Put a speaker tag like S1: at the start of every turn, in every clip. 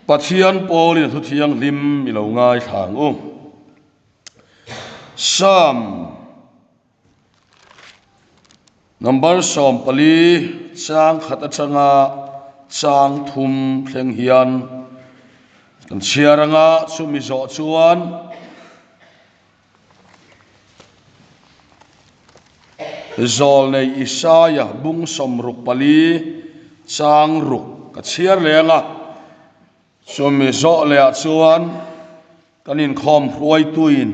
S1: Pathian pawlin a thu thianghlim i lo ngaithla ang u. Psalm number 14 chang khat atanga chang thum thleng hian kan chhiar anga chumi zawh chuan Zawlnei Isaia bung 64 chang ruk ka chhiar leh anga chumi zawh lehah chuan kan inkhawm hruaituin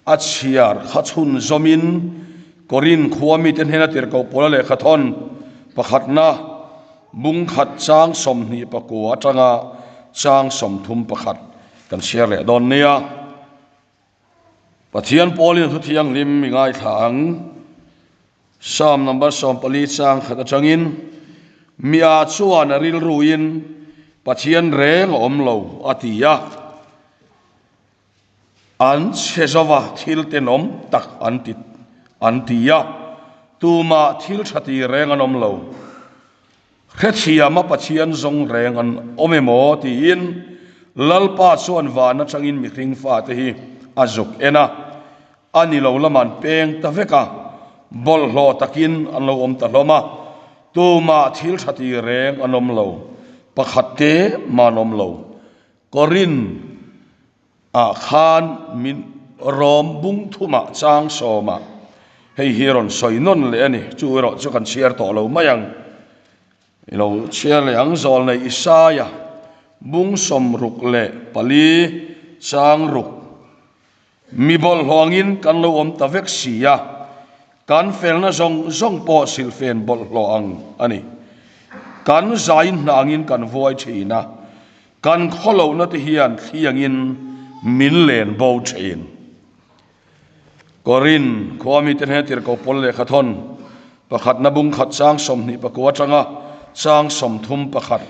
S1: a chhiar kha chhun zawmin Korin khua mite hnena tirhkoh pawla lehkha thawn pakhatna bung khat chang 29 atanga chang 31 kan chhiar leh dawn nia. Pathian pawlin a thu thianghlim mi ngaithla ang. Psalm number 14 chang khat atangin, Mia chuan a rilruin Pathian reng a awm lo a ti a. An chhe zova thil tenawm tak an ti an ti a. Tumah thil tha ti reng an awm lo. Hrethiama Pathian zawng reng an awm emaw tiin Lalpa chuan van atangin mihring fate hi a zuk en a, a ni lo lam an peng ta vek a, bawlhhlawh takin an lo awm ta hlawm a, tumah thil tha ti reng an awm lo, pakhat te mah an awm lo. Korin ah khan min rawm bung thumah chang sawmah hei hi rawn sawi nawn leh a ni, chu erawh chu kan chhiar tawh lo mai ang. I lo chhiar leh ang zawl nei Isaia bung 64 chang ruk mi bawlhhlawngin kan lo awm ta vek si a, kan felna zawng zawng pawh silhfen bawlhhlawh ang a ni. Kan zain hnangin kan vuai thin a, kan khawlohna te hian thliangin min len bo thin. Korin khua mite hnena tirhkoh pawl lehkha thawn pakhatna bung khat chang 29 atanga chang 31.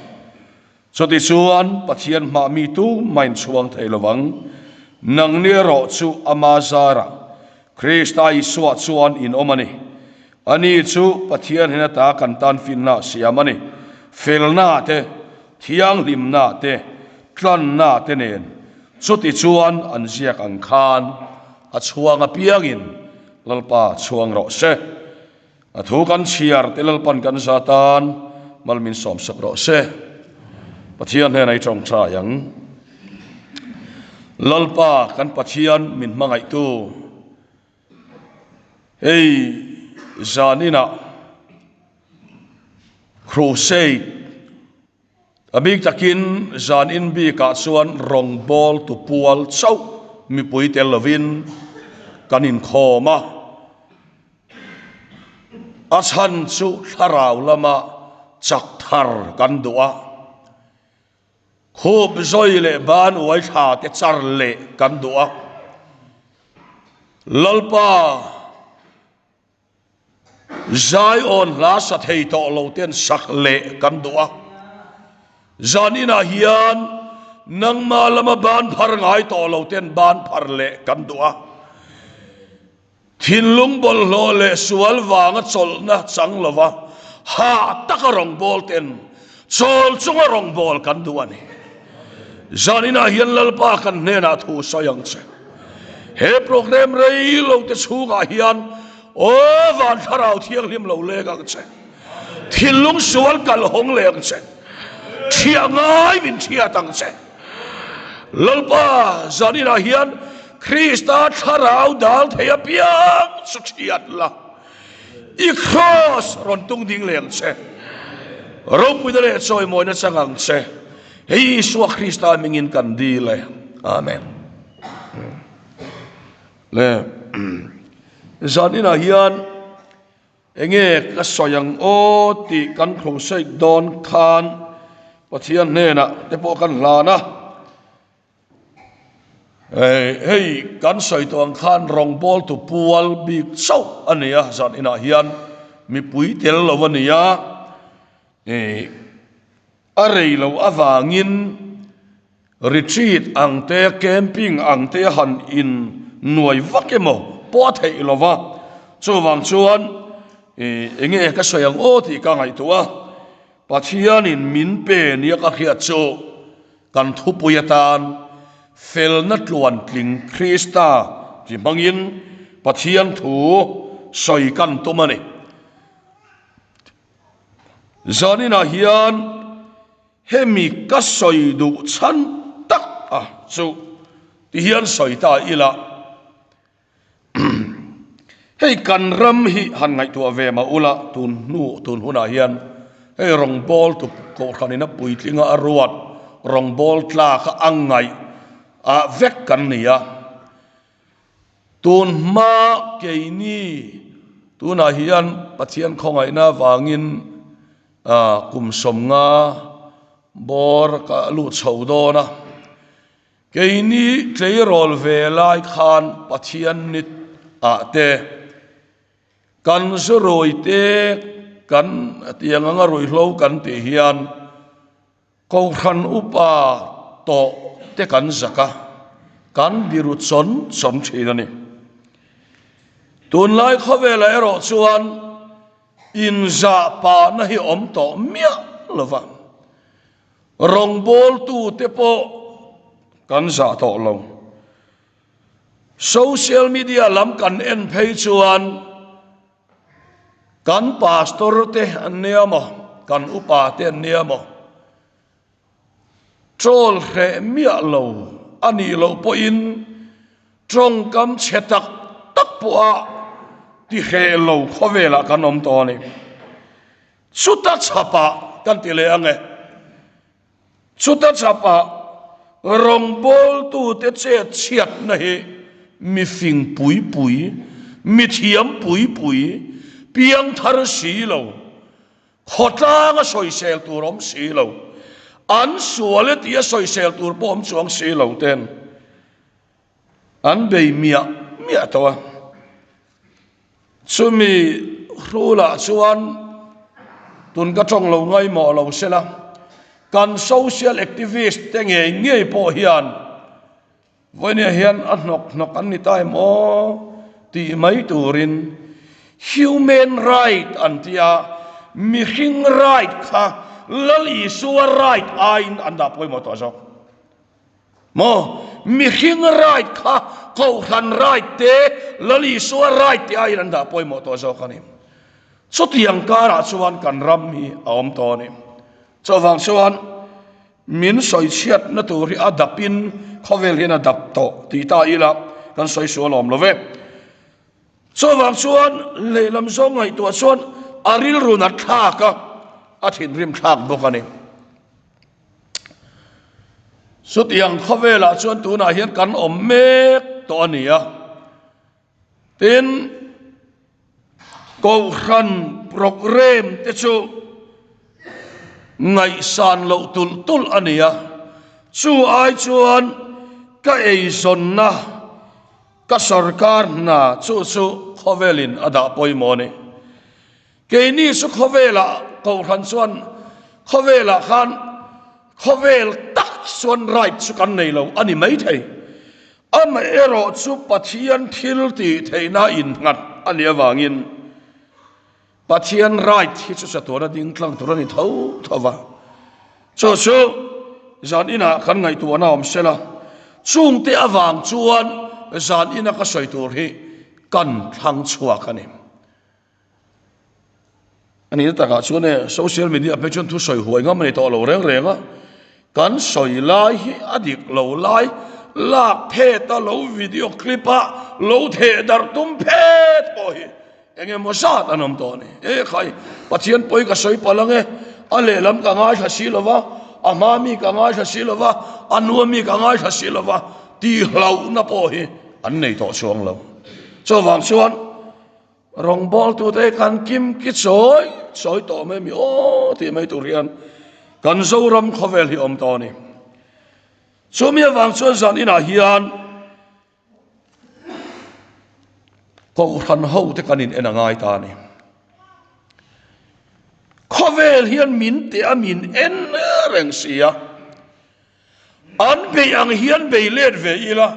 S1: Chutichuan Pathian hmah mi tu mah in chhuang thei lo vang. Nangni erawh chu ama zarah Krista Isua chuan in awm a ni. Ani chu Pathian hnena ta kan tan finna siam a ni. Felna te, thianghlimna te, tlanna te nen chutichuan an ziak ang khan a chhuang apiangin Lalpa chhuang rawh se. A thu kan chhiar te Lalpan kan za tan mal min sawm sak rawh se. Pathian hnenah i tawngtai ang. Lalpa kan Pathian min hmangaihtu hei zaninah crusade a bik takin zanin bikah chuan rawngbawl tu pual chauh mipui tel lovin kan inkhawm a. A chhan chu thlarau lama chak thar kan duh a, khup zawi leh ban uai thla te char leh kan duh a. Lalpa Zion hla sa thei tawh lo ten sak leh kan duh a. Zan inah hian nangmah lama ban phar ngai tawh lo ten ban phar leh kan duh a. Thinlung bawlhhlawh leh sual vanga chawlhna chang lova hah taka rawngbâwl ten chawl chunga rawngbâwl kan duh a ni. Zaninah hian Lalpa kan hnenah thu sawi ang che. He program rei lo te chhungah hian aw van thlarau thianghlim lo leng ang che. Thinlung sual kal hawng leh ang che. Thiah ngai min thiat ang che. Lalpa zaninah hian Krista thlarau dal thei apiang chu thiat la, i kraws rawn tung ding leh ang che. Ropuina leh chawimawina chang ang che. Hei Isua Krista mingin kan dil e. Amen. Le zaninah hian Enge ka sawi ang aw tih kan crusade dawn khan Pathian hnenah te pawh kan hlan a. Hei kan sawi tawh ang khan rawngbawl tu pual bik chauh a ni a, zan inah hian mipui tel lo a ni a. A rei lo avangin retreat ang te, camping ang te han in nuai vak emaw pawh a theih lo va. Chuvang chuan enge ka sawi ang aw tih ka ngaihtuah a, Pathianin min pe nia ka hriat chu. Kan thupui atan felna tluantling Krista ti hmangin Pathian thu sawi kan tum a ni. Zaninah hian hemi ka sawi duh chhan tak a chu ti hian sawi ta ila. Hei kan ram hi han ngaihtuah ve mah ula tun hnu tun hunah hian hei rawngbâwl tu kohhranin a puitlinga a ruat rawngbâwl tlaka a ngaih ah vek kan ni a. Tun hma keini tunah hian Pathian khawngaihna avangin kum sawmnga bawr ka luh chho dawn a. Keini tleirawl ve lai khan Pathian nit ah te kan zu rui te kan tiang anga ruihhlo kan tih hian Kohhran upa tawh te kan zak a, kan biru chawn chawn thin a ni. Tunlai khawvelah erawh chuan inzahpahna hi awm tawh miah lo va. Rawngbawltute pawh kan zah tawh lo. Social media lam kan en phei chuan kan pastor te an nia maw, kan upa te an nia maw, troll hreh miah lo a nih loh pawhin tawngkam chhe tak tak pawha ti hreh lo khawvelah kan awm tawh a ni. Chuta chhapah kan ti leh ang e. Chuta chhapah rawngbawltute chet chhiatna hi mi fing pui pui, mi thiam pui pui, piangthar si lo, khawtlanga sawisel tur awm si lo, an sual e tia sawisel tur pawh awm chuang si lo ten an bei miah miah tawh a. Chumi hrulah chuan tun ka tawng lo ngaimawh lo sela, kan social activist te ngei ngei pawh hian vawinia hian a hnawk hnawk an ni ta em aw tih mai turin human right an tia mihring right kha Lal Isua right aiin an dah pawimawh tawh zawk. Maw? Mihring right kha Kohhran right te, Lal Isua right te aiin an dah pawimawh tawh zawk a ni. Chutiang karah chuan kan ram hi a awm tawh a ni. Chuvang chuan min sawichhiatna tur hi a dapin khawvel hian a dap tawh tih ta ila kan sawi sual awm lo ve. Chuvang chuan lehlam zawng ngaihtuah chuan a rilru nat thlak a, a thinrim thlak bawk a ni. Chutiang khawvelah chuan tunah hian kan awm mek tawh a ni a. Tin, Kohhran programme te chu ngaihsan loh tulh tulh a ni a. Chu ai chuan ka eizawnna, ka sorkar hna chu chu khawvelin a dah pawimawh a ni. Keini chu khawvelah Kohhran chuan khawvelah khan khawvel tak chuan right chu kan nei lo a ni maithei. Amaherawh chu Pathian thil tih theihna innghat a nih avangin Pathian right hi chu chatuana ding tlang tur a ni tho tho va. Chu chu zan inah kan ngaihtuahna awm sela, chungte avang chuan zan ina ka sawi tur hi kan thlang chhuak a ni. A nihna takah chuan e social media phei chuan thu sawi huai ngam a ni tawh lo reng reng a, kan sawi lai hi a dik lo lai lak phet a lo video clip a lo theh darh tum phet pawh hi eng emaw zat an awm tawh a ni. E khai Pathian pawi ka sawi palh ang e, a lehlam ka ngaithla si lo va, a hma mi ka ngaithla si lo va, a nua mi ka ngaithla si lo va tih hlauhna pawh hi an nei tawh chuang lo. Chuvang chuan. Rawngbawltute kan kim ki chawi chawi tawh mai mi aw tih mai tur hian kan Zoram khawvel hi awm tawh a ni. Chumi avang chuan zan inah hian Kohhran ho te kan in en a ngai ta a ni. Khawvel hian min teh a min en reng si a, an bei ang hian bei let ve ila,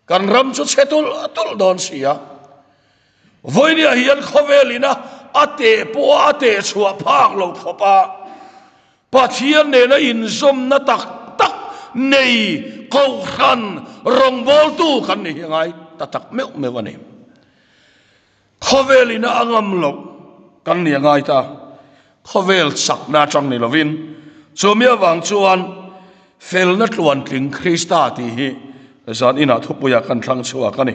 S1: Kan ram chu chhe tulh tulh dawn si a, vawinia hian khawvel ina a teh pawha a teh chhuah phak lo khawpa Pathian nena inzawmna tak tak. nei Kohhran rawngbawltu kan ni hi a ngai ta tak meuh meuh a ni. Khawvel ina a ngam loh kan ni a ngai ta. Khawvel chakna atang ni lovin chumi avang chuan felna tluantling Krista tih hi zan inah thupuiah kan thlang chhuak a ni.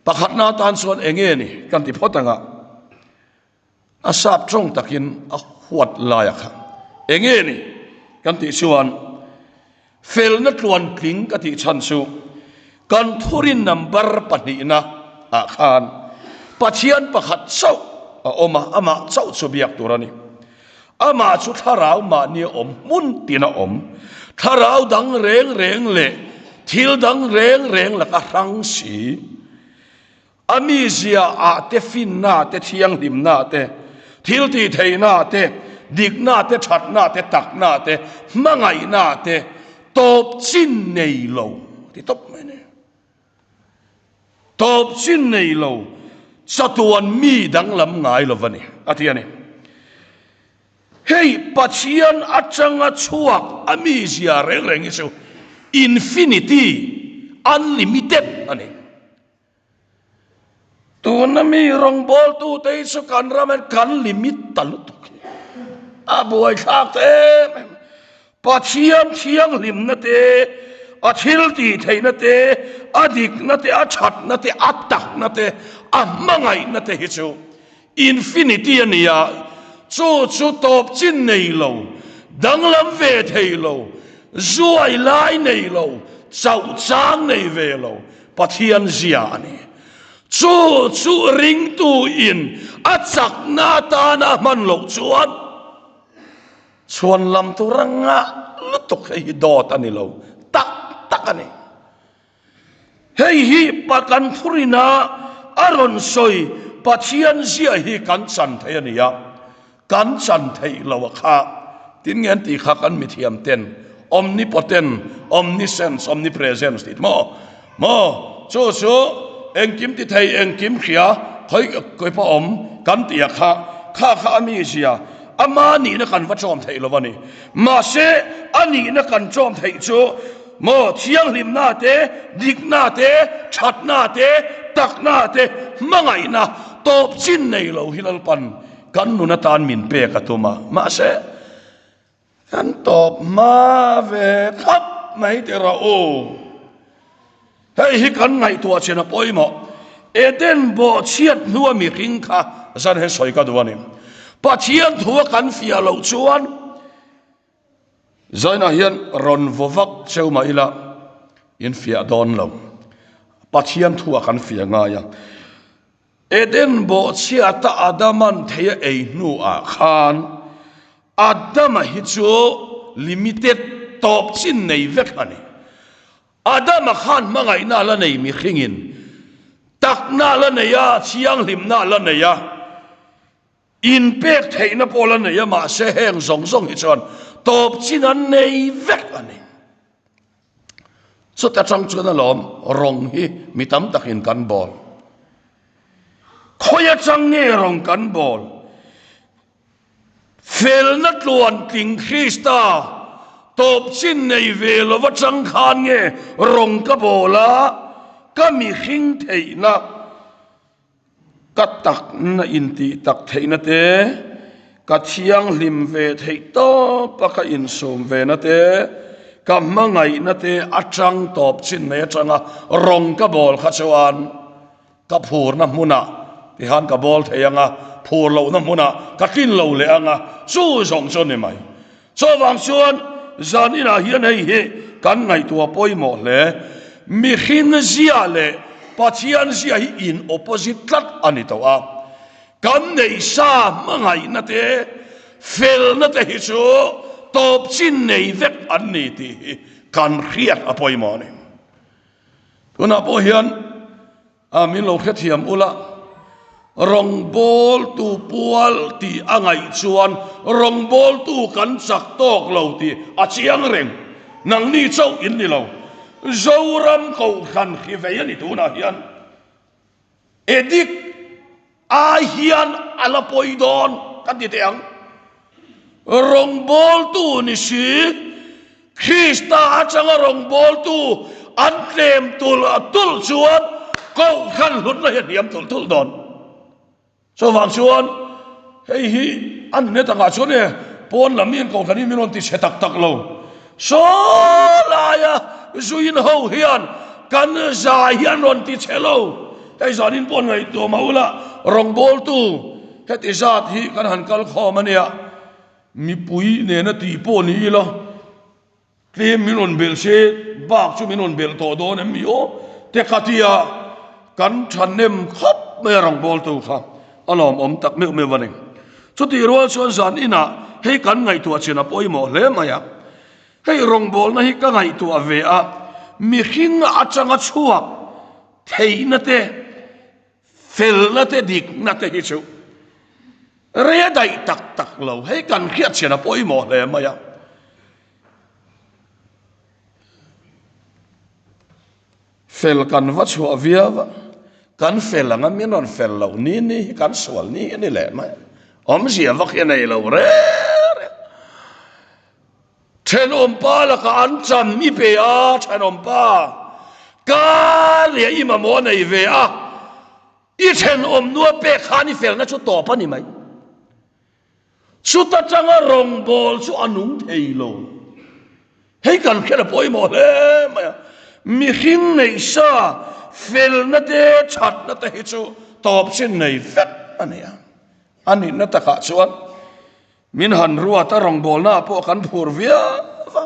S1: Pakhatna atan chuan enge ni kan ti phawt anga a sap tawng takin a huat laia kha enge ni kan tih chuan Felna tluantling ka tih chhan chu kan thurin number pahnihna ah khan Pathian pakhat chauh a awm a, amah chauh chu biak tur a ni. Amah chu thlarau mahni a awm hmun tin a awm, thlarau dang reng reng leh thil dang reng reng laka hrang si. A mizia ah te, finna te, thianghlimna te, thil tih theihna te, dikna te, thatna te, takna te, hmangaihna te tawp chin nei lo a ti tawp mai a ni. Tawp chin nei lo chatuan mi danglam ngai lo va ni a ti a ni. Hei Pathian atanga chhuak a mizia reng reng hi chu infinity, unlimited a ni. Tuna mi rawngbawltute hi chu kan ram hian kan limit ta lutuk hi a buaithlak ta em em. Pathian thianghlimna te, a thil tih theihna te, a dikna te, a thatna te, a takna te, a hmangaihna te hi chu infinity a ni a, chu chu tawp chin nei lo, danglam ve thei lo, zuai lai nei lo, chauh chang nei ve lo, Pathian zia a ni. Chu chu ringtu in a chakna atana a hman loh chuan chhuan lam tur a ngah lutuk hei hi dawt a ni lo, tak tak a ni. Hei hi kan thurina a rawn sawi Pathian zia hi kan chan thei a ni a. Kan chan theih lo a kha. Tin nge an tih kha kan mithiam ten omnipotent, omniscience, omnipresence tih maw? Maw? Chu chu engkim ti thei, engkim hria, khawi khawi pawh awm kan tih a kha, kha kha a mizia, ama nihna kan va chawm theih lo a ni. Mahse a nihna kan chawm theih chu maw thianghlimna te, dikna te, thatna te, takna te, hmangaihna tawp chin nei lo hi Lalpan Kan nun atan min pek a tum a, mahse kan tawp hma ve khawp mai ti rawh u. Hei hi kan ngaihtuah chin a pawimawh. Eden bawhchhiat hnua mihring kha zan hian sawi ka duh a ni. Pathian thua kan fiah loh chuan Zainah hian rawn vaw vak cheu mah ila in fiah dawn lo. Pathian thua kan fiah ngai a. Eden bawhchhiata Adaman thei a ei hnuah khan Adama hi chu limited tawp chin nei vek a ni. Adama khan hmangaihna a la nei mihringin takna a la nei a, thianghlimna a la nei a, inpek theihna pawh a la nei a, mahse heng zawng zawng hi chuan tawp chin an nei vek a ni. Chuta tang chuan alawm rawng hi mi tam takin kan bawl. Khawi atang nge rawng kan bawl? Felna tluantling Krista tawp chin nei ve lo atang khan nge rawng ka bawl a, ka mihring theihna Ka takna intih tak theihna te, ka thianghlim ve theih tawpa ka insum vena te, ka hmangaihna te atang tawp chin mai atanga rawng ka bawl kha chuan ka phurna hmunah tihan ka bawl thei anga, phur lohna hmunah ka tlin lo leh anga, chu zawng chu a ni mai. Chuvang chuan zan inah hian hei hi kan ngaihtuah pawimawh hle. Mihring zia leh Pathian zia hi in opposite tlat a ni tawh a. Kan neih sa hmangaihna te, felna te hi chu tawp chin nei vek an ni tih hi kan hriat a pawimawh a ni. Tunah pawh hian A min lo hrethiam ula, rawngbawltu pual tih a ngaih chuan rawngbawltu kan chak tawk lo tih a chiang reng. Nangni chauh in ni lo. Zoram Kohhran hri vei a ni tunah hian. Edict ai hian a la pawi dawn kan ti teh ang. Rawngbawltu ni si. Krista atanga rawngbawltu an tlem tulh tulh chuan Kohhran hlutna hi a hniam tulh tulh dawn. Chuvang chuan hei hi a nune takah chuan e pawn lam hian Kohhran hi min rawn ti chhe tak tak lo. Saw laia zuin ho hian kan zai hi an rawn ti chhe lo. Hei zanin pawh ngaihtuah mah ula rawngbawltu heti zat hi kan han kal khawm a nia. Mipui nena tih pawh ni ila tlem min rawn belh se bak chu min rawn belh tawh dawn em mi aw te kha tia kan thahnem khawp mai a rawngbawltu kha a lawmawm tak meuh meuh a ni. Chutih rual chuan zan inah hei kan ngaihtuah chin a pawimawh hle mai a, hei rawngbawlna hi ka ngaihtuah ve a, mihring atanga chhuak theihna te, Felna te dikna te hi chu rei a daih tak tak lo, hei kan hriatchhian a pawimawh hle mai a. Fel kan va chhuah viau a, kan fel anga min rawn fel loh ni ni hi kan sual ni hi a ni leh mai a, awmzia vak hi a nei lo reng reng. Thenawmpa lakah an cham i pe a, thenawmpa ka leh i mamawh a nei ve a, i thenawmnua pek khan i felna chu tawp a ni mai. Chuta tanga rawngbâwl chu a nung thei lo. Hei kan hriat a pawimawh hle mai a, mihring neih sa felna te thatna te hi chu tawp chin nei vek a ni a, a nihna takah chuan Min han ruat a rawngbawlna ah pawh kan phur viau va,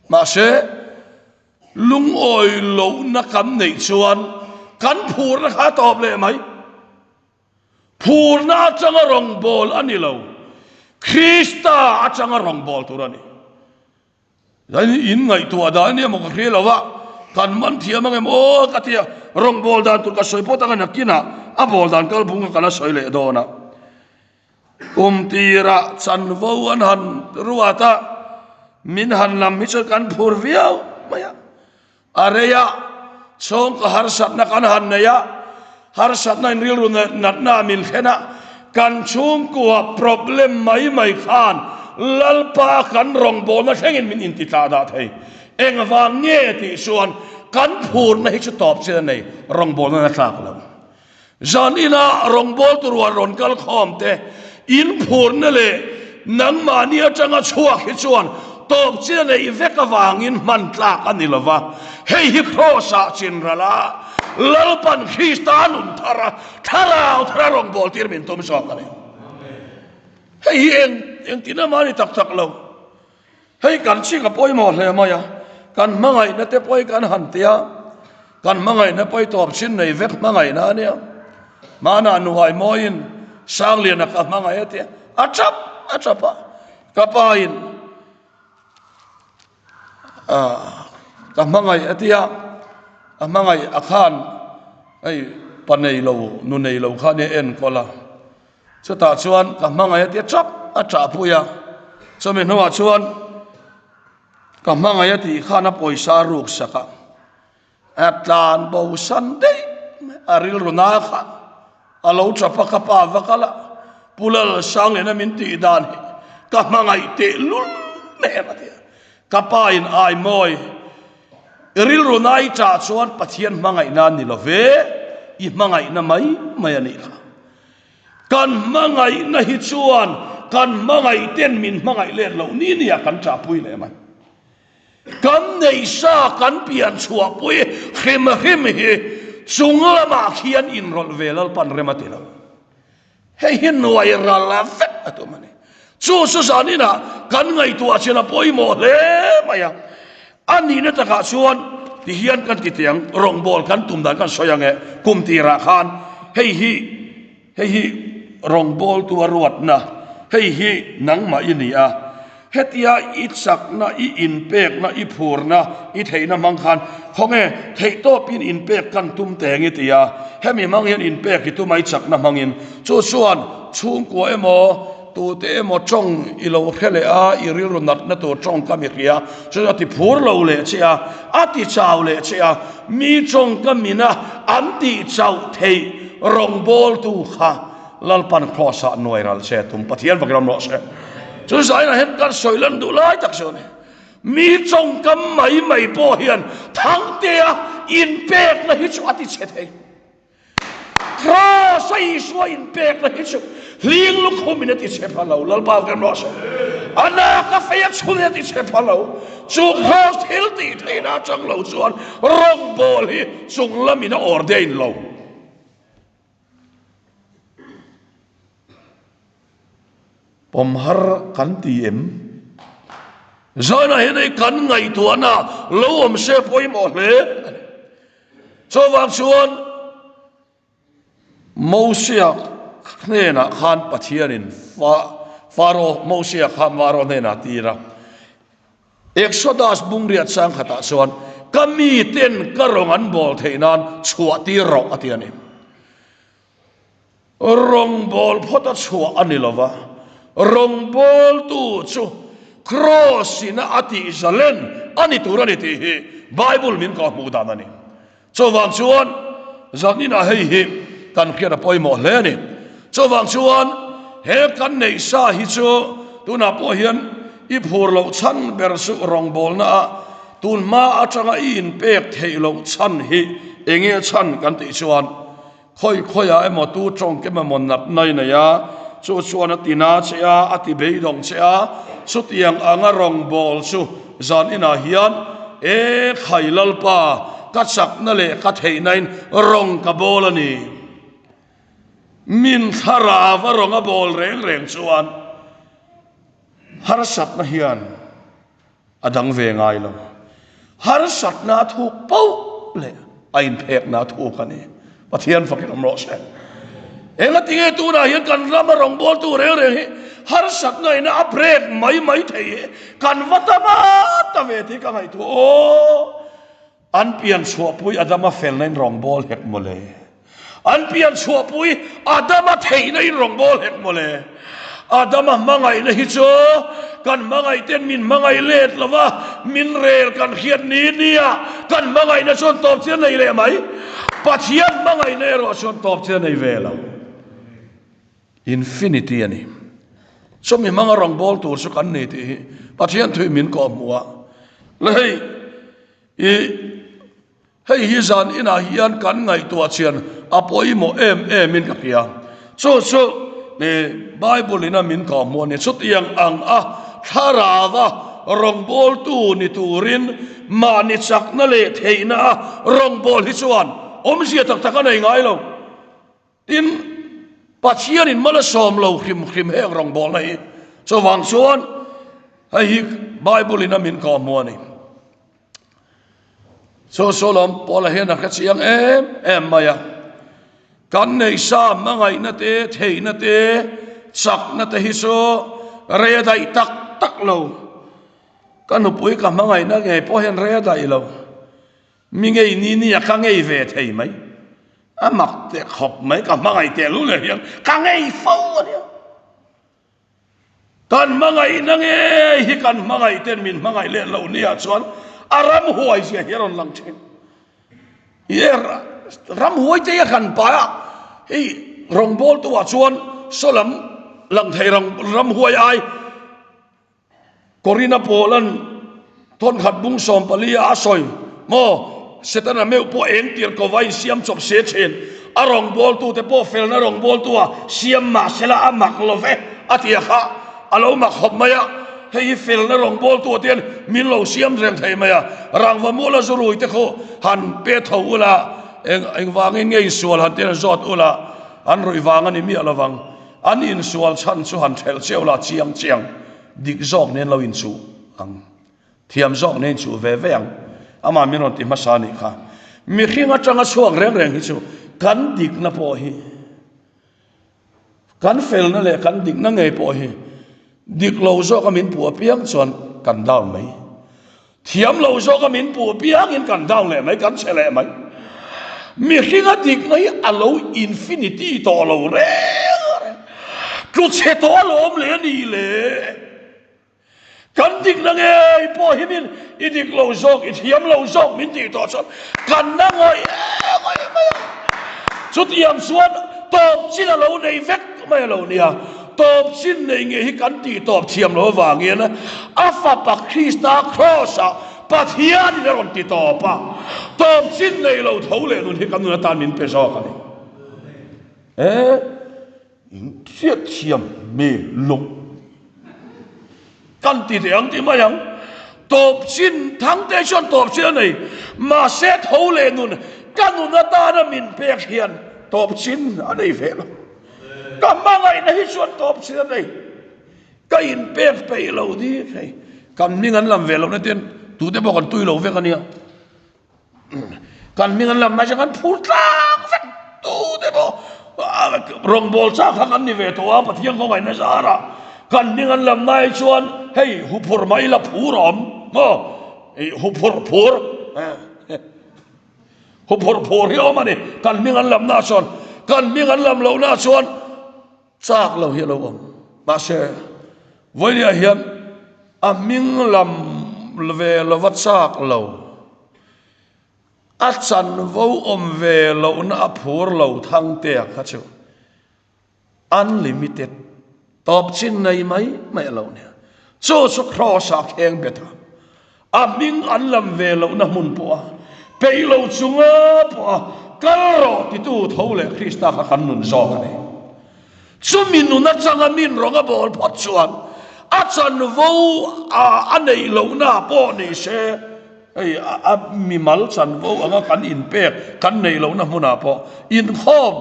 S1: mahse lungawi lohna kan neih chuan kan phurna kha a tawp leh mai. Phurna atanga rawngbâwl a ni lo, Krista atanga rawngbâwl tur a ni. In ngaihtuah dan ania maw ka hria lo a, kan man thiam ang em aw ka ti a, rawngbâwl dan tur ka sawi pawh tak a nakinah a bâwl dan kalphung kha ka la sawi leh dawn a. Kum tirah chanvo an han ruat a, min han lam hi chuan kan phur viau mai a. A rei a, chhawngkaw harsatna kan han nei a, harsatna in rilru natna min thlen a, kan chhungkua problem mai mai khan Lalpa kan rawngbawlna thlengin min intitlah dah thei. Engvang nge tih chuan kan phurna hi chu tawp chin a nei, rawngbawlna na tlak lo. Zan ina rawngbawltu rual rawn kal khawm te, in phurna leh nangmahni atanga chhuak hi chuan tawp chin a neih vek avangin hman tlak a ni lo va. Hei hi Kraws-ah chin ral a, Lalpan Krista nun thar a, thlarau thar a rawngbawltir min tum zawk a ni. Hei hi eng engtin emaw a ni tak tak lo. Hei kan chik a pawimawh hle mai a, kan hmangaihna te pawh hi kan han ti a, kan hmangaihna pawh hi tawp chin nei vek hmangaihna a nia. Hmanah nuhai mawiin Sangliana ka hmangaih a ti a, a tap a tap a, ka pa in ka hmangaih a ti a, a hmangaih a khan hei pa nei lo nu nei lo kha nia enkawl a. Chutah chuan ka hmangaih a tia tap a ṭahpui a, chumi hnuah chuan ka hmangaih a tih khan a pawisa a ruk sak a, a tlan bo san daih mai a rilru na kha a lo ṭap a, ka pa va kal a, Pu Lalsangliana min tih dan hi ka hmangaih teh lul em a ti a, ka pa in ai mawi i rilru na i ṭah chuan Pathian hmangaihna a ni lo ve, i hmangaihna mai mai a nih kha. Kan hmangaihna hi chuan kan hmangaih ten min hmangaih let loh ni nia kan ṭahpui leh mai. Kan neihsa kan pian chhuahpui hrim hrim hi chung lamah khian inrawlh ve Lalpan rem a ti lo. Hei hi nuai ral vek a tum a ni. Chu chu zaninah kan ngaihtuah chin a pawimawh hle mai a. A nihna takah chuan tihian kan ti teh ang, rawngbâwl kan tum dan kan sawi ang e, kum tirah khan hei hi hei hi rawngbâwltu a ruatna, hei hi nangmah i ni a, hetia i chakna, i inpekna, i phurna, i theihna hmang khan khawnge theihtawpin inpek kan tum teh ang i ti a, hemi hmang hian inpek i tum a i chakna hmangin, chu chuan chhungkua emaw, Tute emaw tawng i lo hre leh a, i rilru natna tur tawngkam i hria, chuan a ti phur lo leh che a, a ti chau leh che a, mi tawngkam ina an tih chauh theih rawngbawltu kha Lalpan Kraws-ah nuai ral che tum Pathian vakin awm rawh se. Chu zainah hian kan sawi lan duh lai tak chu a ni. Mi tawngkam mai mai pawh hian Thangtea inpekna hi chu a ti chhe thei. Kraws a Isua inpekna hi chu hling lukhumin a ti chhe pha lo. Lalpa kan rawh se. A nak a fei a chhun a ti chhe pha lo. Chu kraws thil tih theihna atang lo chuan rawngbawl hi chung lamin a ordain lo. Pawm har kan ti em? Zanah hian hei kan ngaihtuahna lo awm se pawimawh hle a ni. Chuvang chuan Mosia hnenah khan Pathianin Faro Mosia khan Faro hnenah a tir a. Exodus bungriat sangkhatah chuan ka miten ka rawng an bawl theih nan chhuah tir rawh a ti a ni. Rawngbâwl phawt a chhuah a ni lo va, rawngbâwltu chu Kraws-ina a tih zalen a ni tur a ni tih hi Bible min kawh hmuh dan a ni. Chuvang chuan zaninah hei hi kan hriat a pawimawh hle a ni. Chuvang chuan he kan neih sa hi chu tunah pawh hian i phur loh chhan ber chu rawngbâwlna ah tun hma atanga i inpek theih loh chhan hi eng nge chhan kan tih chuan Khawi khawiah emaw tu tawngkem emaw natna i nei a, chu chuan a ti na che a, a ti beidawng che a, chutiang anga rawngbâwl chu zan inah hian, E khai Lalpa, ka chakna leh ka theihnain rawng ka bâwl a ni. Min thlarau a rawng a bâwl reng reng chuan harsatna hian A dang ve ngai lo. Harsatna a thuk poh leh a inphekna a thuk a ni. Pathian fakin awm rawh se. Engatinge tunah hian kan rama rawngbawltu reng reng hi harsatna ina a break mai mai thei hi kan va ta va ta ve tih ka ngaihtuah aw. An pian chhuahpui Adama felna in rawngbâwl hek mawle. An pian chhuahpui Adama theihna in rawngbâwl hek mawle. Adama hmangaihna hi chu kan hmangaihten min hmangaih let lo va, min rel kan hriat ni nia kan hmangaihna chuan tawp chi a nei leh mai. Pathian hmangaihna erawh chuan tawp chi a nei ve lo. Infinity a ni. Chumi hmanga rawngbâwl tur chu kan ni tih hi Pathian thui min kawhhmuh a. Le hei. I hei hi zan inah hian kan ngaihtuah chian a pawimawh em em in ka hria. Chu chu i Bible in a min kawhhmuh a ni. Chutiang ang a thlarau a rawngbawltu ni turin mahni chakna leh theihna a rawngbâwl hi chuan awmzia tak tak a nei ngai lo. Tin, Pathianin mal a sawm lo hrim hrim heng rawngbawlna hi. Chuvang chuan hei hi Bible in a min kawhhmuh a ni. Chu Solom Paula hian a hre chiang em em mai a. Kan neih sa hmangaihna te, theihna te, chakna te hi chu rei a daih tak tak lo. Ka nupui ka hmangaihna ngei pawh hian rei a daih lo. Mi ngei ni ni a ka ngei ve thei mai. A mak teh khawp mai, ka hmangaih teh lu leh hian ka ngei fo a nia. Kan hmangaihna ngei hi kan hmangaih ten min hmangaih leh lo nia chuan a ramhuai zia hi a rawn lang thin. I ramhuai te hi a hran pai a, hei rawngbawltu ah chuan saw lam lang thei ramhuai ai Korina Paula'n thawnkhat bung 14 a a sawi maw? Setana meuh pawh eng tir ko va insiam chawp se thin. A rawngbawltute pawh felna rawngbawltua siam mah sela a mak lo ve a ti a kha a lo mak khawp mai a. Hei hi felna rawngbawltua te hian min lo siam reng thei mai a. Rangva muala zu rui te khu han pe tho ula eng engvangin nge insual han ti an zawt ula an ruih vang a ni miah lovang. An insual chhan chu han hrelh cheu la chiang chiang, dik zawk nen lo inchuh ang, thiam zawk nen inchuh ve ve ang, amah min rawn ti hmasa a nih kha. Mihring atanga chhuak reng reng hi chu kan dikna pawh hi, kan felna leh kan dikna ngei pawh hi dik lo zawka min puh apiang chuan kan down mai. Thiam lo zawk a min puh piangin kan down leh mai, kan chhe leh mai. Mihring a dikna hi a lo infinity tawh lo reng reng. Tlu chhe tawh a lawm leh a ni le. Kan dikna ngei pawh hi min i dik lo zawk, i thiam lo zawk min tih tawh chuan kan na ngawih ngawih mai a. Chutiang chuan tawp chin a lo nei vek mai a lo nia. Tawp chin nei ngei hi kan tih tawp thiam lo avangin a Fapa Krista Kraws-ah Pathianin a rawn ti tawp a, tawp chin nei lo tho leh nun hi kan nun atan min pe zawk a ni. E, in hriat thiam hmel lung kan ti teh ang ti mai ang. Tawp chin Thangte chuan tawp chin a nei, mahse tho leh nun ka nun atana min pek hian tawp chin a nei ve lo. Ka hmangaihna hi chuan tawp chin a nei. Ka inpek peih lo ni hei. Kan hming an lam ve lohna ten tute pawh kan tui lo vek a nia. Kan hming an lam mai chuan kan phur tlang vek tute pawh rawngbâwl chak kha kan ni ve tawh a Pathian khawngaihna zarah kan hming an lam mai chuan hei huphurh mai ila phur a awm maw huphurh phur. Huphurh phur hi a awm a ni. Kan hming an lamna chuan, kan hming an lam lohna chuan chak lo hi a lo awm. Mahse, vawinia hian a hming lam ve lova chak lo, a chanvo awm ve lohna a phur lo Thangtea kha chu Unlimited tawp chin nei mai mai a lo nia. Chu chu Kraws ah kheng bet a, a hming an lam ve lohna hmun pawh a peih lo chunga pawh a kal rawh titu tho leh Krista kha kan nun zawk a ni. Chumi nun atanga min rawng a bawl phawt chuan a chanvo a neih lohna pawh ni se, hei a mimal chanvo anga kan inpek kan neih lohna hmunah pawh inkhawm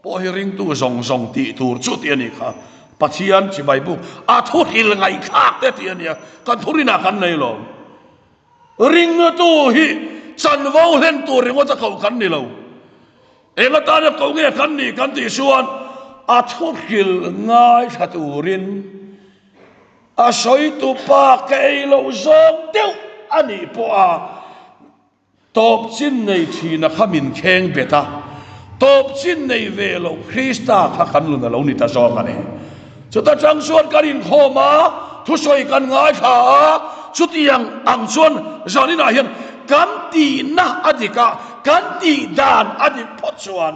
S1: Pawh hi ringtu zawng zawng tih tur chu tih a nih kha. Pathian chibai buk a thu hril ngaihthlak te tih a nia. Kan thu rinah kan nei lo. Ringtu hi chanvo hlen tur ringawt a koh kan ni lo. Eng atana koh nge kan nih kan tih chuan a thu hril ngaithla turin a sawitu pa ka ei loh zawng deuh a nih pawh a Tawp chin nei thina kha min kheng bet a, tawp chin nei ve lo Krista kha kan lun a lo ni ta zawk a ni. Chuta chang chuan kan inkhawm a, thusawi kan ngaithla a, chutiang ang chuan zaninah hian kan tihna a dik a, kan tih dan a dik phawt chuan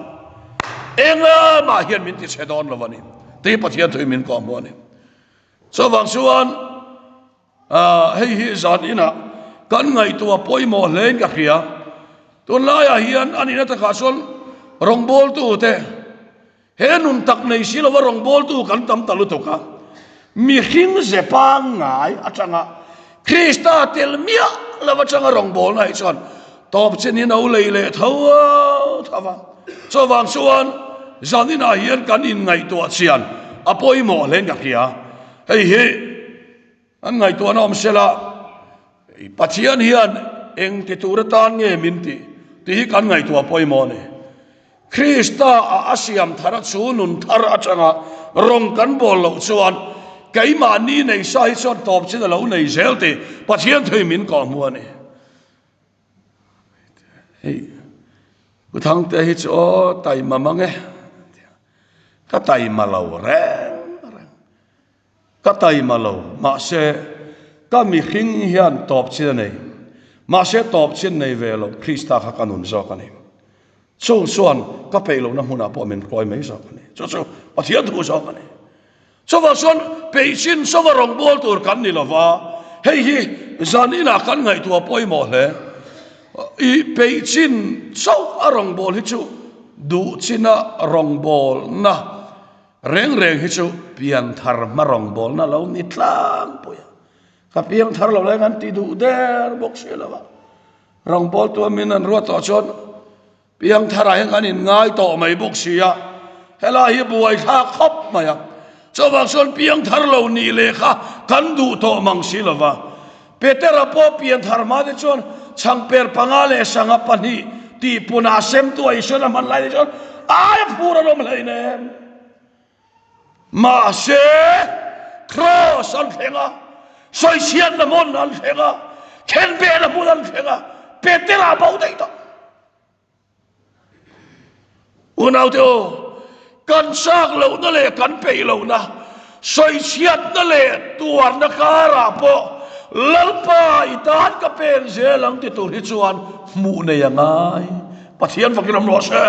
S1: englamah hian min tichhe dawn lo a ni tih Pathian thuin min kawhhmuh a ni. Chuvang chuan. Hei hi zan inah kan ngaihtuah pawimawh hlein ka hria. Tunlaiah hian a nihna takah chuan rawngbawltute he nun tak nei si lova rawngbawltu kan tam ta lutuk a. Mihring ze pangngai atanga Krista tel miah lo atanga rawngbawlna hi chuan tawp chin hi no lei leh tho tho va. Chuvang chuan zan inah hian kan inngaihtuah chian a pawimawh hlein ka hria. Hei hi An ngaihtuahna awm sela, Pathian hian eng ti tur atan nge min tih tih hi kan ngaihtuah pawimawh a ni. Krista a a siam thar a chu nun thar atanga rawng kan bawl loh chuan keimahni nei sa hi chuan tawp chin a lo nei zel tih Pathian thei min kawhhmuh a ni. Hei Pu Thangte hi chu aw taima mang e, ka taima lo reng reng. Ka taima lo, mahse ka mihring hian tawp chin a nei. Mahse tawp chin nei ve lo, Krista kha ka nun zawk a ni. Chu chuan ka peih lohna hmunah pawh min hruai mai zawk a ni. Chu chu Pathian thu zawk a ni. Chuvang chuan peih chin chauha rawngbâwl tur kan ni lo va, hei hi zan inah kan ngaihtuah pawimawh hle. I peih chin chauh a rawngbâwl hi chu duh china rawngbâwlna Reng reng hi chu pianthar hma rawngbawlna lo ni tlangpui a, ka piangthar lo lai an ti duh der bawk si lo a, rawngbawltu a min an ruat tawh chuan piangtharah hian kan inngai tawh mai bawk si a, helai hi buaithlak khawp mai a, chuvang chuan piangthar lo nih leh kha kan duh tawh mang si lo va. Petera pawh pianthar hma te chuan chhangper panga leh sangha pahnih tih punah semtu a Isuan a hman lai te chuan aia phur an awm hleinem. Mahse, Kraws an thleng a, sawichhiatna hmun an thleng a, khenbehna hmun an thleng a, Petera a bo daih tawh. Unaute aw, kan chak lohna leh kan peih lohna, sawichhiatna leh tuarna karah pawh Lalpa i tan ka pen zel ang ti tur hi chuan hmuh nei a ngai. Pathian fakin awm rawh se.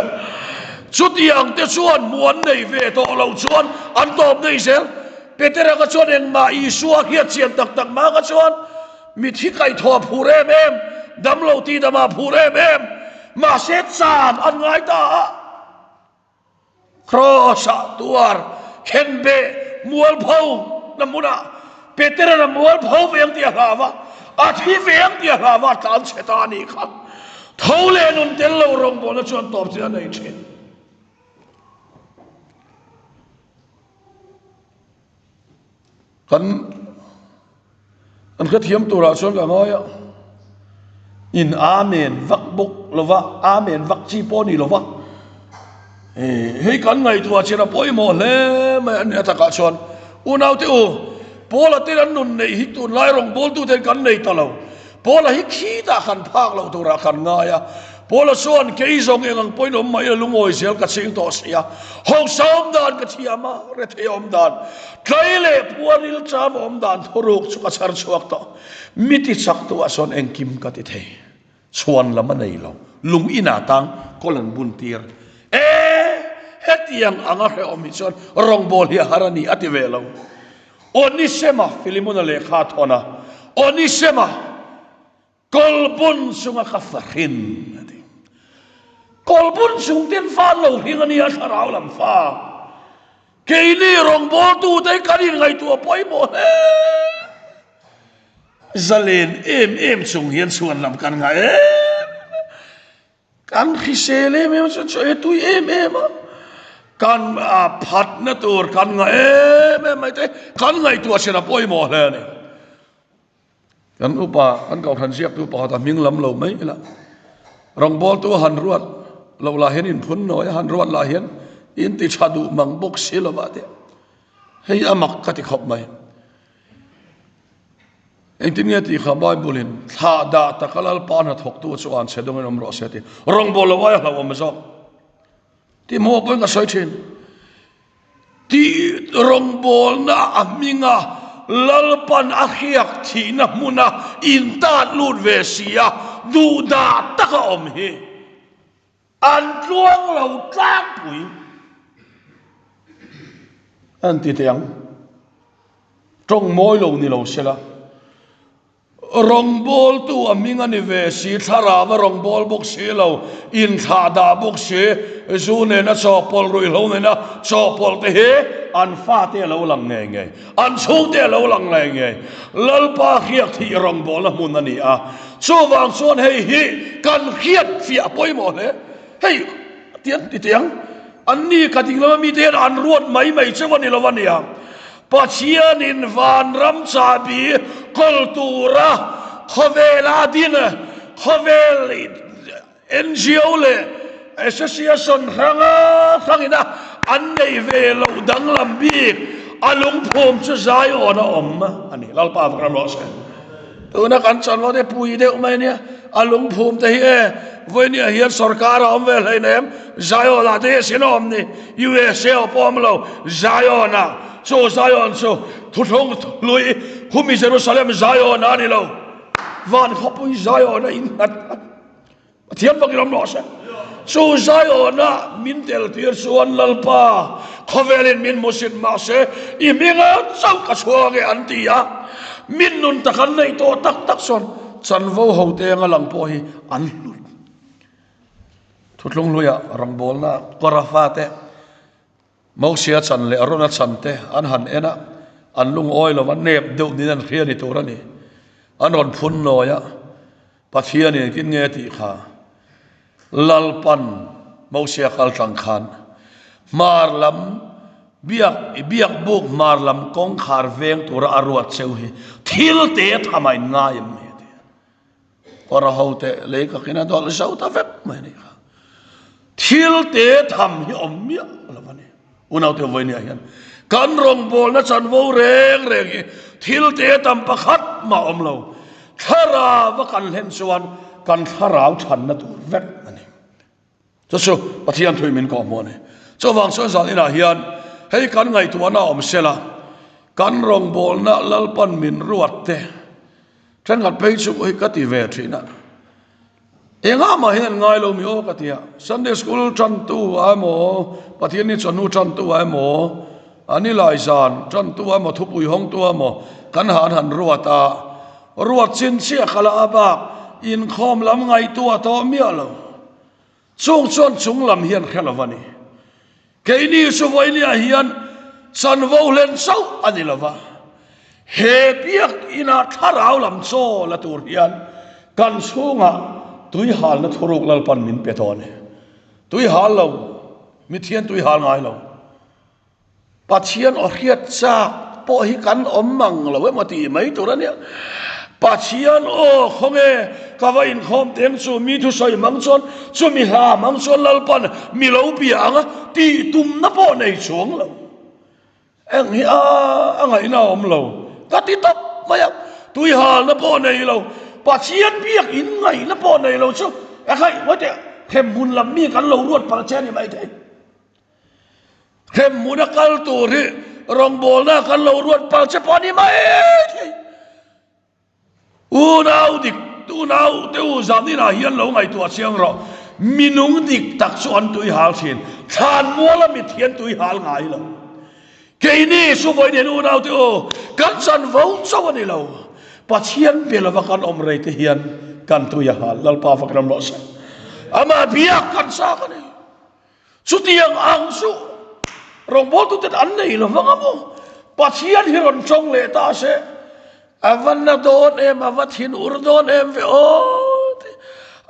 S1: Chutiang te chuan hmuh an nei ve tawh lo chuan an tawp daih zel. Petera kha chuan engmah Isua hriat chian tak tak hma kha chuan mithi kaihthawh a phur em em, damlo tihdamah a phur em em. Mahse chan an ngai ta a. Kraws-ah tuar khenbeh mualpho na hmunah Petera'n a mualpho ve ang tih a hlau a, a thi ve ang tih a hlau a, a tlan chhe ta a nih kha. Tho leh nun tel lo rawngbawlna chuan tawp chu a nei thin. Kan an hrethiam turah chuan ka ngai a, in Amen vak bawk lova, Amen vak chi pawh a ni lova, hei kan ngaihtuah chin a pawimawh hle mai a ni a takah chuan unaute u, Paula ten an nun neih hi tunlai rawngbawltuten kan nei ta lo. Paula hi khitah kan phak loh turah kan ngai a, Paula chuan kei zawng eng ang pawhin awm mah ila lungawi zel ka ching tawh si a, hausa awm dan ka thiam a, rethei awm dan, tlai leh puaril cham awm dan thuruk chu ka chhar chhuak tawh. Mi ti chak tu ah chuan engkim ka ti thei. Chhuan lam a nei lo, lung inah tang kawl an bun tir. E, hetiang anga hrehawm hi chuan rawngbawl hi a har a ni a ti ve lo. Onisema, Filimona lehkha a thawn a, Onisema, kawlbun chunga ka fa hrin, a ti. Kawlbun chung ten fa an lo hring a nia, thlarau lam fa. Keini rawngbawltute hi kan inngaihtuah pawimawh hle. Zalen em em chung hian chhuan lam kan ngah em em a. Kan hrisel em em a, chuan chaw ei tui em em a, kan phatna tur kan ngah em em mai te, kan ngaihtuah chin a pawimawh hle a ni. Kan upa, kan kohhran ziaktu pakhat a hming lam lo mai ila, rawngbawltu han ruat loh lah hian inphun nawi a, han ruat lah hian in ti tha duh mang bawk si lo va tih hei a mak ka ti khawp mai. Engtin nge tih kha Bible in thlah dah taka Lalpa hnathawktu chu an chhe dawngin awm rawh se tih rawngbawl lo aia hlauhawm zawk tih hmuh pawhin ka sawi thin. Tih rawngbawlna a hminga Lalpan a hriak thihna hmuna intat lut ve si a duhdah taka awm hi an tluang lo tlangpui an ti teh ang. Tawng mawi lo ni lo sela. Rawngbawltu a hming a ni ve si, thlarau a rawngbâwl bawk si lo, inthlah dah bawk si, zu nena chawhpawlh, ruihhlo nena chawhpawlh te hi an fate a lo lang ngei ngei, an chhungte a lo lang ngei ngei. Lalpa hriak thih rawngbâwlna hmun a ni a, chuvang chuan hei hi kan hriat fiah pawimawh hle. Hei, tiang ti tiang, anni ka ding lama mite hian an ruat mai mai cheu a ni lo a nia. Pathianin vanram chahbi kawl tura khawvela din khawvel NGO leh Association hranga hrangina an nei ve loh danglam bik a lungphum chu Zion a awm a ni. Lalpa vak ram rawh se. Tuna kan chanvo te pui deuh mai ania, a lungphum te hi e, vawinia hian sorkar a awm ve hleinem, Zion ah te hi a sin a awm ni, USA ah pawh a awm lo, Zion ah, chu Zion chu thuthlung hlui khumi Jerusalem Zion ah a ni lo, van khawpui Zion a innghat a. Pathian vakin awm rawh se. Chu Zion-a min tel tir chuan Lalpa, khawvelin min hmusit mah se, i hminga chauh ka chhuak e an ti a. Min nun tak an neih tawh tak tak chuan chanvo ho te anga lang pawh hi an hlut. Thuthlung hluiah rawngbawlna kawr a fate Mosia chan leh Arona chan te an han en a, an lungawi lo va, nep deuh niin an hria ni tur a ni. An rawn phun nawi a, Pathianin engtin nge tih kha Lalpan Mosia kal tlang khan hmar lam biak i biak buk hmar lam kawngkhar veng tura a ruat cheu hi thil te tham a in ngai em ni a ti a. Kawr a ho teh lei ka khin a dawlh zo ta vek mai a nih kha. Thil te tham hi awm miah lo a ni. Unaute vawinia hian kan rawngbawlna chanvo reng reng hi thil te tam pakhat mah awm lo. Thlarau a kan hlen chuan kan thlarau chhanna tur vek a ni. Chu chu Pathian thui min kawhhmuh a ni. Chuvang chuan zan inah hian hei kan ngaihtuahna awm sela, kan rawngbawlna Lalpan min ruat te thenkhat phei chu hei ka ti ve thin a. Engah mah hian an ngai lo mi aw ka ti a, Sunday School tantu ah emaw, Pathianni chawhnu tantu ah emaw, a nilai zan tantu ah emaw, thupui hawngtu ah emaw kan han han ruat a, ruat chin chiah kha la a bak inkhawm lam ngaihtuah tawh miah lo. Chung chuan chung lam hian hre lo a ni. Keini chu vawinia hian chanvo hlen chauh a ni lo va, he biakina thlarau lam chaw la tur hian kan chhungah tuihalna thuruk Lalpan min pe dawn e. Tuihal lo, mithian tuihal ngai lo. Pathian aw hriat chak pawh hi kan awm mang lo emaw tih mai tur a nia. Pathian aw khawnge ka va inkhawm teng chu mi thusawi hmang chuan chumi hla hmang chuan Lalpan mi lo bia ang a tih tumna pawh nei chuang lo. Eng hi a a ngaihna a awm lo ka ti tawp mai a, tuihalna pawh nei lo, Pathian biak in ngaihna pawh nei lo chu ekhai ngawi teh hremhmun lam mi kan lo ruat palh che a ni maithei. Hremhmuna kal tur hi rawngbawlna kan lo ruat pal che pawh a ni mai thei. Unau dik, unau te u zaninah hian lo ngaihtuah chiang rawh. Mi nung dik tak chu an tui hal thin. Thlan muala mit hi an tui hal ngai lo. Keini Suvawi nen unau te u, kan chanvo chauh a ni lo. Pathian be lova kan awm rei te hian kan tui a hal. Lalpa fak ram rawh se. Amah biak kan chak a ni. Chutiang ang chu rawngbawltuten an nei lo vang a maw? Pathian hi rawn tawng leh ta se, a va na dawn em, a va thin ur dawn em ve aw ti.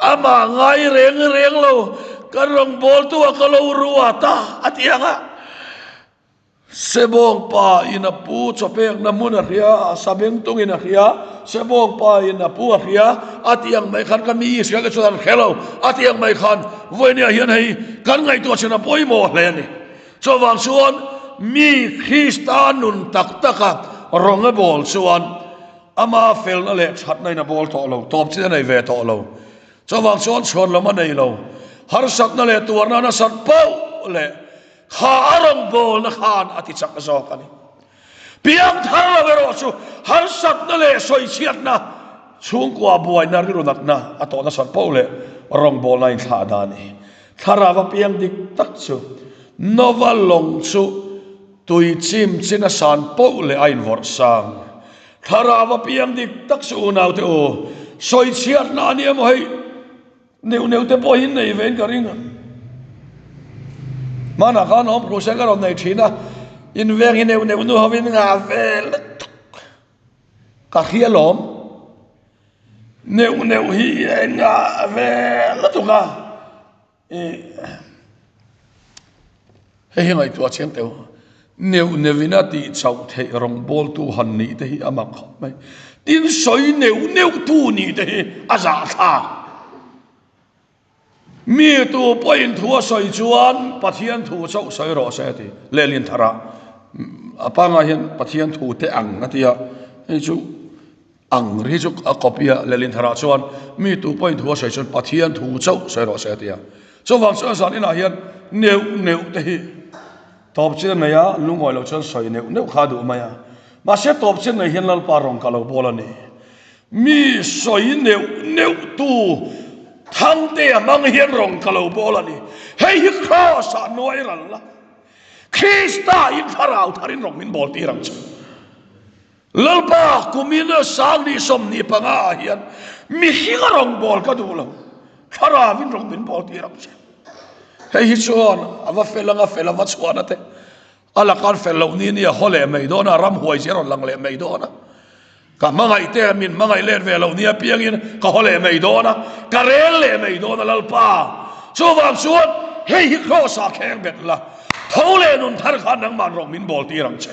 S1: Amah ngai reng reng lo, kan rawngbawltu a ka lo ruat a, a ti ang a. Sebawng pa in a pu chawpekna hmun a hria, a sabeng tung in a hria, Sebawng pa in a pu a hria, a ti ang mai khan ka mi Israel te chuan an hre lo, a ti ang mai khan vawinia hian hei kan ngaihtuah chin a pawimawh hle a ni. Chuvang chuan mi Krista nun tak taka rawng a bawl chuan ama felna leh thatna in a bawl tawh lo, tawp chin a nei ve tawh lo. Chuvang chuan chhuanlam a nei lo, harsatna leh tuarna nasat poh leh Kha a rawngbawlna khan a ti chak zawk a ni. Piangthar lo erawh chu harsatna leh sawichhiatna, chhungkua buaina rilru natna a tawh nasat poh leh rawngbawlna inthlah dan hi. Thlarau a piang dik tak chu Nova lawng chu tui chim chin a san poh leh a invawrh sang. Thlarau a piang dik tak chu unaute u, sawichhiatna a ni emaw hei? Neuh neuh te pawh hi nei ve in ka ring a. Hmanah khan awm crusade ka rawn nei thin a, in veng hi neuh neuh nu ho in ngah ve lutuk. Ka hria lawm. Neuh neuh hi in ngah ve lutuk a. Hei hi ngaihtuah chiang teh u. Neuh neuhin a tih chauh theih rawngbawltu han nih te hi a mak khawp mai. Tin, sawi neuh neuhtu nih te hi a zahthlak. Mi tu pawhin thu a sawi chuan Pathian thu chauh sawi rawh se a ti. Lehlin tharah a pangngai hian Pathian thu te ang a ti a, hei chu Ang ri chu a copy a, lehlin tharah chuan mi tu pawhin thu a sawi chuan Pathian thu chauh sawi rawh se a ti a. Chuvang chuan zan inah hian neuh neuh te hi tawp chin a nei a, lungawi lo chuan sawi neuh neuh kha a duh mai a. Mahse tawp chin nei hian Lalpa rawn ka lo bawl a ni. Mi sawi neuh neuh tu Thangtea hmang hian rawn ka lo bawl a ni. Hei hi Kraws ah nuai ral la, Krista in thlarau tharin rawn min bawl tir ang che. Lalpa, kumin 25 ah hian mihringa rawngbâwl ka duh lo, thlaravin rawn min bâwl tir ang che. Hei hi chuan a va fel anga fel a va chhuahna te, a laka an fel loh ni ni a haw leh mai dawn a, ramhuai zia rawn lang leh mai dawn a, ka hmangaih te min hmangaih let ve loh ni apiangin ka haw leh mai dawn a, ka rel leh mai dawn a Lalpa. Chuvang chuan hei hi Kraws-ah kheng bet la, tho leh nun thar khan nangmah rawn min bâwl tir ang che.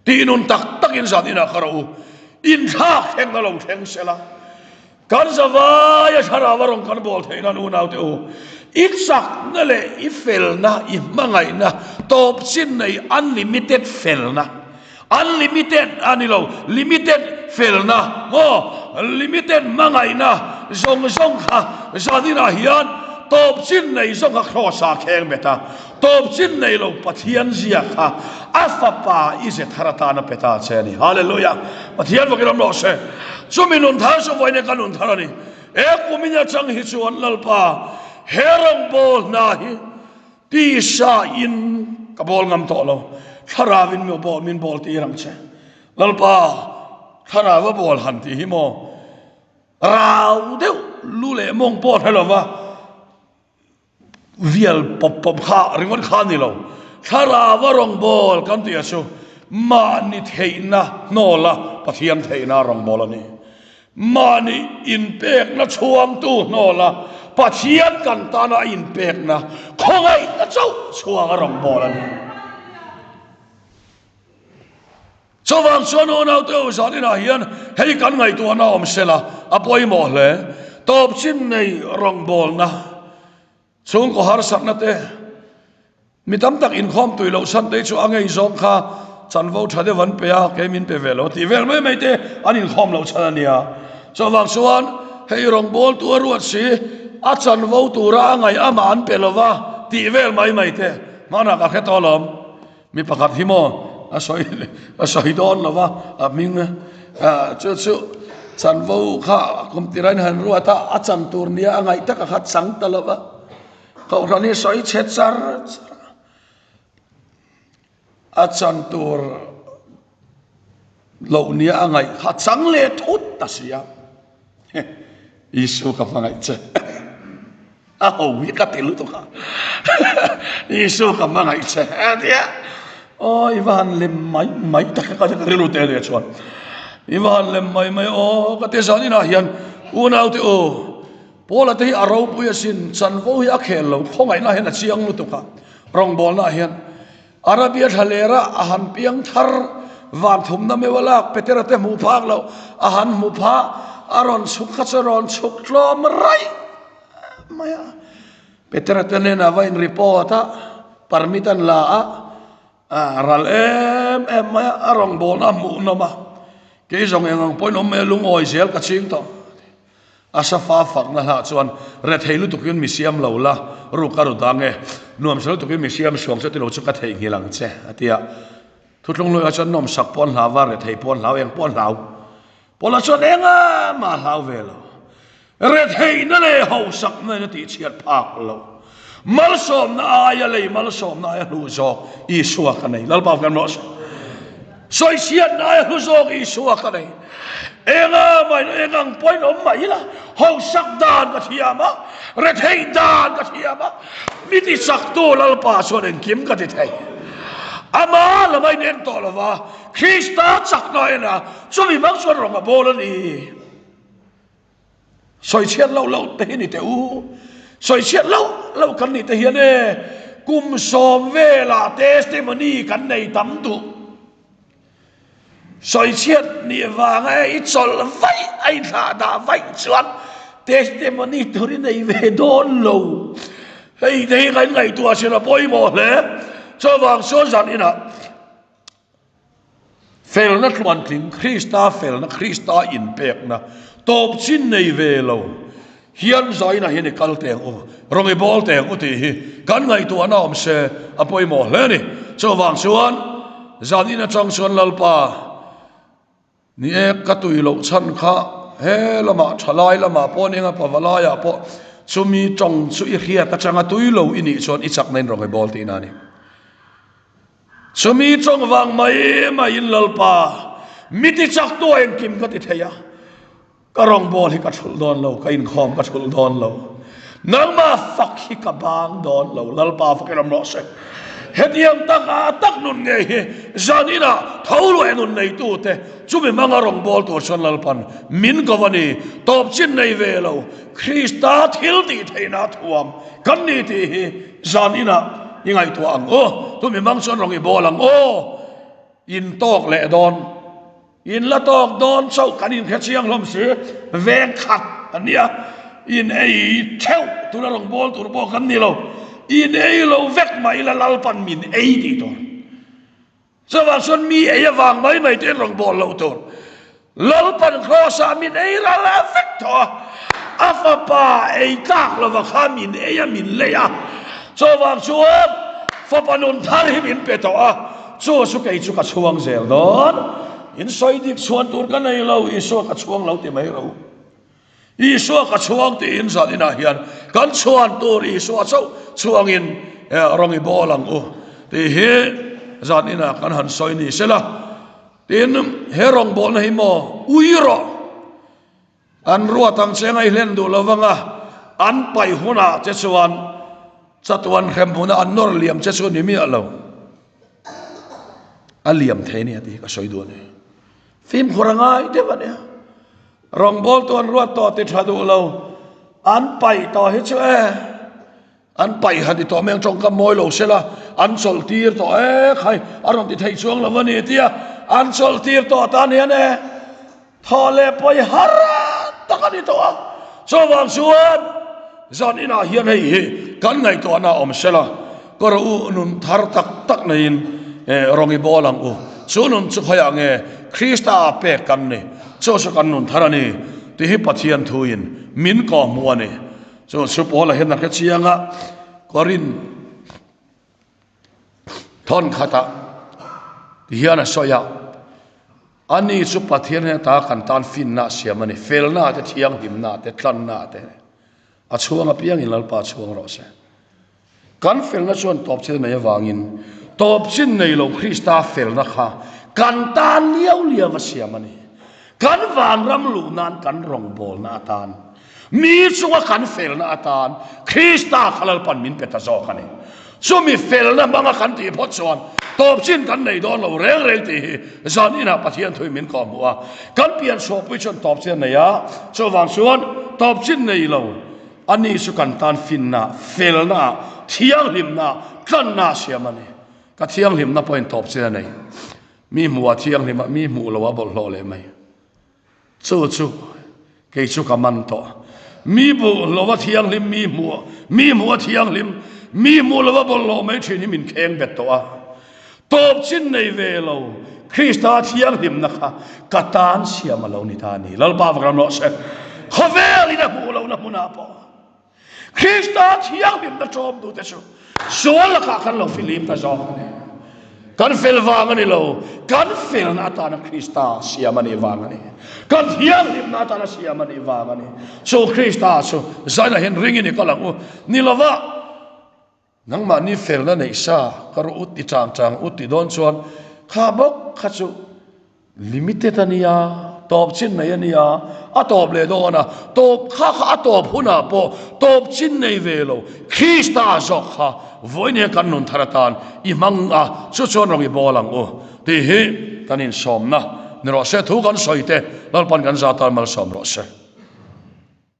S1: Tih nun tak takin zan inah ka rawh u, inthlak thlengna lo thleng se la, kan zavaia thlarau a rawn kan bawl theih nan unaute u, i chakna leh i felna, i hmangaihna tawp chin nei unlimited felna, unlimited a ni lo, limited felna maw, limited hmangaihna zawng zawng kha zan inah hian tawp chin nei zawng kha Kraws ah kheng bet a. Tawp chin nei lo Pathian zia kha a fapa i ze thar atan a pe ta che a ni. Hallelujah! Pathian vakin awm rawh se. Chumi nun thar chu vawiin ka nun thar a ni. E kumin atang hi chuan Lalpa he rawngbawl hna hi tisa in ka bawl ngam tawh lo, thlarau in min bawl tir ang che. Lalpa thlarau a bawl han tih hi maw rau deuh lu leh mawng pawh hre lova Vial pawp pawp kha ringawt kha a ni lo. Thlarau a rawngbâwl kan tih a chu mahni theihna hnawla Pathian theihna a rawngbâwl a ni. Mahni inpêkna chhuangtu hnawla Pathian kan tana a inpêkna khawngaihna chauh chhuang a rawngbâwl a ni. Chuvang chuan unaute u zaninah hian hei kan ngaihtuahna awm sela a pawimawh hle. Tawp chin nei rawngbawlna, chhungkaw harsatna te, mi tam tak inkhawm tui loh chhan te chu a ngei zawng kha chanvo tha deuh an pe a, kei min pe ve lo tih vel mai mai te an inkhawm loh chhan a nia. Chuvang chuan hei rawngbawltu a ruat si, a chanvo tura a ngaih amah an pe lova tih vel mai mai te hmanah ka hre tawh alawm. Mi pakhat hi maw a sawi a sawi dawn lo va, a hming chu chu chanvo kha kum tira in han ruat a, a chan tur nia a ngaih taka kha chang ta lo va, kohhran hi sawi chhe char char a, a chan tur loh nia a ngaih kha chang leh thut ta si a, Isu ka hmangaih che. A ho hi ka ti lutuk a, Isu ka hmangaih che a ti a, aw i va han lem mai mai tak a ka rilru te leh chuan i va han lem mai mai aw ka ti zan inah hian unaute u Paula te hi a ropui asin chanvo hi a khel lo khawngaihna hian a chiang lutuk a rawngbawlna ah hian Arabia thlalera a han piang thar van thumna meuh a lak Petera te hmuh phak loh a han hmu phah a rawn chhuk kha chu a rawn chhuk tlawm raih mai a. Petera te hnenah va in report a, permit an la a, a ral em em mai a, a rawngbawlna a hmuhnawm a, kei zawng eng ang pawhin awm mai a lungawi zel ka ching tawh. A safa fakna hlah chuan rethei lutukin mi siam lo la, ruk a ru dang e, nuamsa lutukin mi siam suang chu tilo chu ka theihnghilh ang che, a ti a. Thutlung luiah chuan nawmsak pawh an hlau va, rethei pawh an hlau, eng pawh an hlau. Pawla chuan engah a hlau ve lo. Retheihna leh hausakna in a tihchhiat phak lo. Malsawmna aia lei malsawmna aia hlu zawk Isua ka nei. Lalpa kan rawh se. Sawichhiatna aia hlu zawk Isua ka nei. Enga mai eng ang pawhin awm mai ila, hausak dan ka thiam a, retheih dan ka thiam a, mi tichaktu Lalpa chuan engkim ka ti thei. Ama lama in en tawh lova, Krista chakna en a, chumi hmang chuan rawng a bawl a ni. Sawichhiat loh loh te hi ni teh u. Sawichhiat loh loh kan nih te hian e, kum sawm velah testimony kan nei tam duh. Sawichhiat nih vanga e i chawlh vaih a i thlah dah vaih chuan testimony tur i nei ve dawn lo. Hei te hi kan ngaihtuah chin a pawimawh hle. Chuvang chuan zan inah Felna tluantling, Krista felna, Krista inpekna tawp chin nei ve lo hian zainah hian i kal teh ang u, rawng i bawl teh ang u tih hi kan ngaihtuahna awm se a pawimawh hle a ni. Chuvang chuan zanin atang chuan Lalpa Ni e, ka tui loh chhan kha he lamah thalai lamah pawh nia pavalaiah pawh chumi tawng chu i hriat atanga tui lo i nih chuan i chakna in rawng i bawl tihna a ni. Chumi tawng vang mai maiin Lalpa mi ti chak tu a engkim ka ti thei a. Ka rawngbawl hi ka thulh dawn lo, ka inkhawm ka thulh dawn lo, nangmah fak hi ka bang dawn lo, Lalpa fakin awm rawh se. Hetiang tak a tak nun ngei hi zan inah tho luah nun neitute chumi hmanga rawngbawl tur chuan Lalpan min ko a ni. Tawp chin nei ve lo, Krista thil tih theihna thuam kan ni tih hi zan inah i ngaihtuah ang u. Chumi hmang chuan rawng i bawl ang aw, in tawk leh dawn. In la tawk dawn chauh kan inhre chiang hlawm si, veng khat a nia, in ei theuh tura rawn bawl tur pawh kan ni lo, in ei lo vek mah ila Lalpan min ei tih tur. Chuvang chuan mi ei avang mai mai te in rawn bawl loh tur. Lalpan Kraws ah min ei ral a vek tawh a, a fapa ei tlak lova kha min ei a min lei a, chuvang chuan fapa nun thar hi min pe tawh a, Chu chu kei chu ka chhuang zel dawn, in sawi dik chhuan tur ka nei lo, Isua ka chhuang lo ti mai ro. Isua ka chhuang tiin zan inah hian kan chhuan tur Isua chauh chhuangin rawng i bawl ang u tih hi zan inah kan han sawi ni sela. Tin, he rawngbawlna hi maw ui rawh an ruat ang che ngaih hlen duh lo vanga an paih hunah che chuan chatuan hrem hmuna an nawr liam che chu ni miah lo. A liam thei nia tih hi ka sawi duh a ni. Fimkhur a ngai deuh a nia. Rawngbawltu an ruat tawh ti tha duh lo an paih tawh hi chu e. An paih han ti tawh mai ang tawngkam mawi lo sela an chawlh tir tawh e khai a rawn ti thei chuang lo a ni tia an chawlh tir tawh tan hian e thaw leh pawi har tak a ni tawh a. Chuvang chuan zan inah hian hei hi kan ngaihtuahna awm sela ka rawh u nun thar tak tak neiin rawng i bawl ang u. Chu nun chu khawiah nge Krista ah pek kan ni chu chu kan nun thar a ni tih hi Pathian thuin min kawhhmuh a ni. Chu chu Paula hian a hre chiang a, Korinth thawn khatah ti hian a sawi a, Ani chu Pathian heta kan tan finna a siam a ni, felna te, thianghlimna te, tlanna te a chhuang apiangin Lalpa chhuang rawh se. Kan felna chuan tawp chin nei avangin tawp chin nei lo Krista felna kha kan tan liau liau a siam a ni. Kan vanram luh nan kan rawngbawlna atan, mi chunga kan felna atan Krista kha Lalpan min pe ta zawk a ni. Chumi felna hmanga kan tih phawt chuan tawp chin kan nei dawn lo reng reng tih hi zan inah Pathian thuin min kawhhmuh a. Kan pianchhuahpui chuan tawp chin a nei a, chuvang chuan tawp chin nei lo Ani chu kan tan finna, felna, thianghlimna, tlanna a siam a ni. Ka thianghlimna pawhin tawp chin a nei. Mi hmuh a thianghlim a, mi hmuh lo a bawlhhlawh leh mai. Chu chu kei chu ka man tawh. Mi hmuh lo a thianghlim, mi hmuh, mi hmuh a thianghlim, mi hmuh lo a bawlhhlawh mai thin hi min kheng bet tawh a. Tawp chin nei ve lo, Krista thianghlimna kha ka tan siam a lo ni ta a ni. Lalpa va ram rawh se. Khawvelin a hmuh lohna hmunah pawh Krista thianghlimna ṭawm duhte chu sual lakah kan lo filim ta zawk a ni. Kan fel vang a ni lo, kan felna atana Krista siam a nih vang a ni. Kan thianghlimna atana siam a nih vang a ni. Chu Krista chu zainah hian ringin i kal ang u. Ni lova. Nangmahni felna neih sa ka rawh ut ti chang chang ut tih dawn chuan kha bawk kha chu limited a nia, tawp chin nei a nia, a tawp leh dawn a, tawp kha kha a tawp hunah pawh tawp chin nei ve lo Krista zawk kha vawinia kan nun thar atan i hmang a, chu chuan rawng i bawl ang u tih hi kan insawmna ni rawh se, thu kan sawi te Lalpan kan za tan malsawm rawh se.